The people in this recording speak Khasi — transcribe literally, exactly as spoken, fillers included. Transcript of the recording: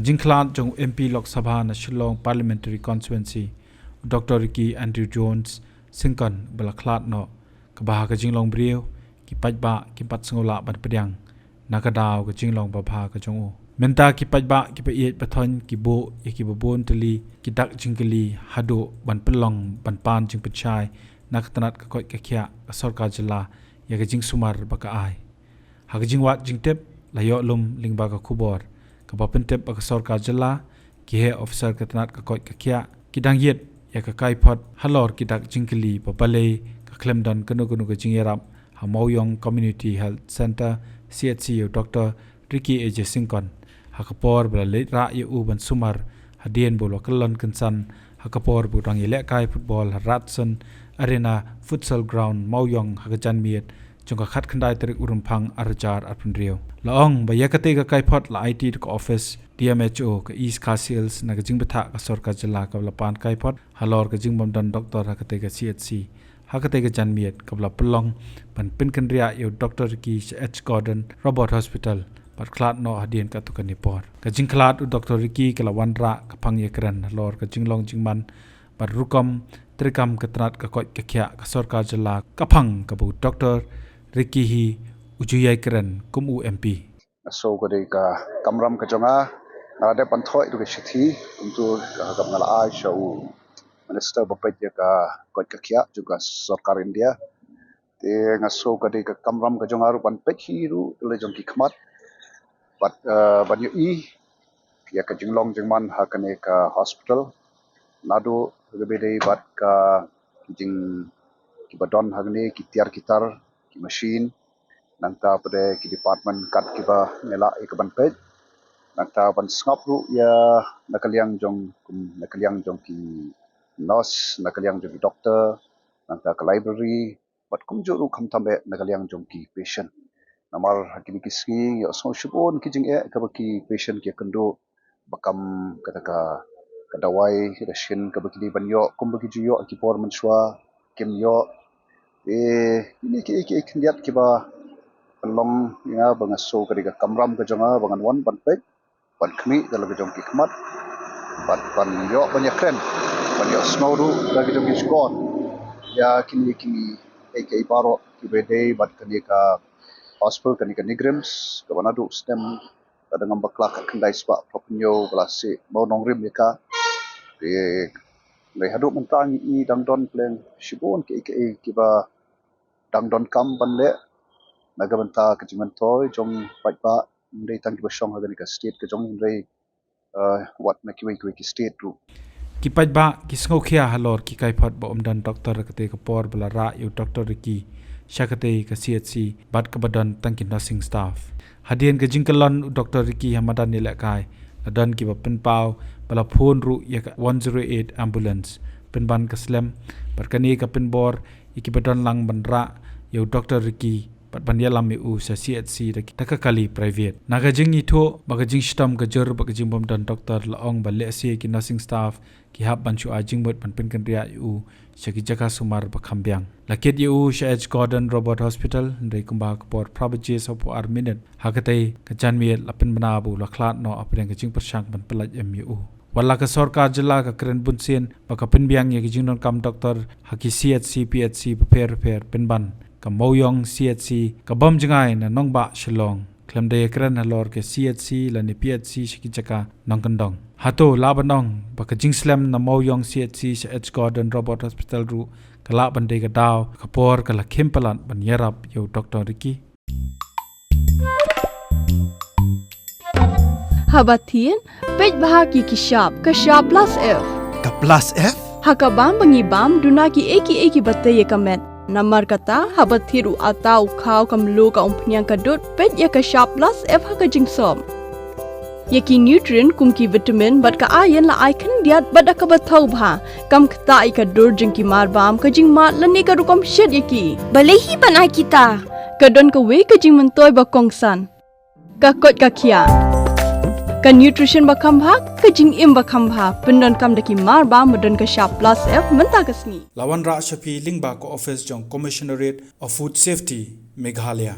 Jingkhlad jong u M P Lok Sabha na Shillong Parliamentary Constituency, u Doctor Ricky Andrew Jones Syngkon, ba la khlad noh, kaba ha ka jinglong briew, ki paidbah kim pat sngewlah ban pdiang na ka daw ka jinglong babha ka jong u. Mynta ki paidbah kiba ïeit ba thoiñ ki buh ïa kiba bun tylli ki dak jingkylli haduh ban pynlong ban pan jingpynshai na ka tnat ka koit ka khiah ka sorkar jylla ïa ka jingsumar ba ka ai. Ha ka jingwad jingtip, la ïoh lum lyngba ka khubor kaba pyntip ba ka sorkar jylla, ki heh officer ka tnat ka koit ka khiah, ki dang ïit ïa ka kaiphod halor ki dak jingkylli ba balei ka khlem don kano kano ka jingïarap ha Mawïong Community Health Centre, C H C, ïa u Doctor Ricky A J Syngkon, ha ka por ba la leit rah ïa u ban sumar hadien ba u la kyllon kynsan ha ka por ba u dang ïalehkai football ha Radisson Arena Futsal Ground, Mawïong, ha ka janmiet jong ka khatkhyndai tarik u Rymphang arhajar arphew hynriew. La ong ba ïa katei ka kaiphod la aiti da ka office D M H O ka East Khasi Hills na ka jingbthah ka sorkar jylla kaba la pan kaiphod halor ka jingbym don doktor ha katei ka C H C ha katei ka janmiet, kaba la pynlong ban pynkynriah ïa u Doctor Ricky sha H Gordon Roberts Hospital, bad khlad noh hadien katto katne por. Ka jingkhlad u Doctor Ricky ka la wanrah ka phang ïakren halor ka jinglong jingman bad rukom treikam ka tnat ka koit ka khiah ka sorkar jylla, ka phang kaba u Doctor Ricky hi u ju ïai kren kum u M P. Nga sngew ka dei ka kamram ka jong nga, nga la dep ban thoh ïa ka shithi kumto, ka kam nga la ai sha u Minister ba peit ïa ka koit ka khiah jong ka sorkar India. Te nga sngew ka dei ka kamram ka jong nga ruh ban peit hi ruh la jong ki khmat bad, eh, ban ïohi ïa ka jinglong jingman ha kane ka hospital. Naduh kaba dei bad ka ki jing kiba don hangne, ki tiar ki tar, ki machine, nangta pat de ki department kat kiba ngi lah ïa ka ban peit, nangta ban sngap ruh ïa na ka liang jong, kum na ka liang jong ki nurse, na ka liang jong ki doctor, nangta ka library, bad kumjuh ruh khamtam eh na ka liang jong ki patient. Namar ha kine ki sngi ïohsngew shibun ki jingeh kaba ki patient ki ïakynduh ba kam kata ka, ka dawai, ka dashin kaba ki dei ban ïoh kumba ki ju ïoh ha ki por mynshuwa, kim ïoh. Eh, kine ki, ki, ki khyndiat kiba pynlong ïa nga ba nga sngew ka dei ka kamram ka jong nga ba ngan wan ban peit, ban khmih da la ka jong ki khmat, bad ban ïoh ban ïakren, ban ïohsngew ruh da la ka jong ki shkor ïa kine ki, eh, ki baroh kiba dei bad kane ka hospital, kane ka NEIGRIHMS, kaba naduh snem, ka dang ngam bakla, ka khyndai spah phraphew hynñiew ba la seh mawnongrim ïa ka. Te hynrei haduh mynta ngi i dang don pleng shibun ki, ki, kiba dang donkam ban leh na ka bynta ka jingmyntoi jong paidbah, ym dei tang kiba shong ha kane ka state ka jong ngi, hynrei, eh, wat na kiwei kiwei ki state ruh. Ki paidbah ki sngewkhia halor ki kaiphod ba ym don doktor ha katei ka por ba la rah ïa u Doctor Ricky sha katei ka C H C bad kaba don tang ki nursing staff. Hadien ka jingkyllon u Doctor Ricky ha madan ïalehkai, la don kiba pynpaw ba la phone ruh ïa ka one zero eight ambulance pynban ka slem, bad kane ka pynbor ïa kiba don lang ban rah ïa u Doctor Ricky bad ban ïalam ïa u sha C H C da ki, da ka kali private. Na ka jingithuh ba ka jingshitom ka jur bad ka jingbym don doktor, la ong ba lehse ki nursing staff ki hap ban shu ai jingmut ban pynkynriah ïa u sha ki jaka sumar ba kham biang. La kit ïa u sha H Gordon Roberts Hospital, hynrei kumba ha ka por phra baje sawphew ar minit ha katei ka janmiet la pynbna ba u la khlad noh hapdeng ka jingpyrshang ban pyllait em ïa u. Wat la ka sorkar jylla ka kren bunsien ba ka pynbiang ïa ka jingdonkam doktor ha ki C H C, P H C bapher bapher, pynban ka Mawïong C H C ka bym jngai na nongbah Shillong, khlem da ïakren halor ka C H C lane P H C sha ki jaka nongkyndong. Hato lah ban ong ba ka jingslem na Mawïong C H C sha H Gordon Roberts Hospital ruh ka lah ban dei ka daw ka por ka la khim palat ban ïarap ïa u Doctor Ricky? Haba thied, peit bha ïa ki shap, ka shap plus F. Ka plus F? Ha ka bam ba ngi bam, duna kiei kiei kiba tei ïa ka met. Namar kata, haba thied u atta, u khaw, ka mluh, ka umphniang, ka dud, peit ïa ka shap plus F ha ka jingsop. Ïa ki nutrient kum ki vitamin bad ka iron la ai khyndiat bad da kaba thaw bha. Kam ktah ïa ka dur jong ki marbam, ka jingmad lane ka rukom shet ïa ki. Balei hi ban ai kita? Ka don kawei ka jingmyntoi ba kongsan. Ka koit ka khiah. Ka nutrition ba kham bha, ka jingim ba kham bha. Pyndonkam da ki marbam ba don ka shap plus F mynta ka sngi. La wanrah sha phi lyngba ka office jong Commissionerate of Food Safety, Meghalaya.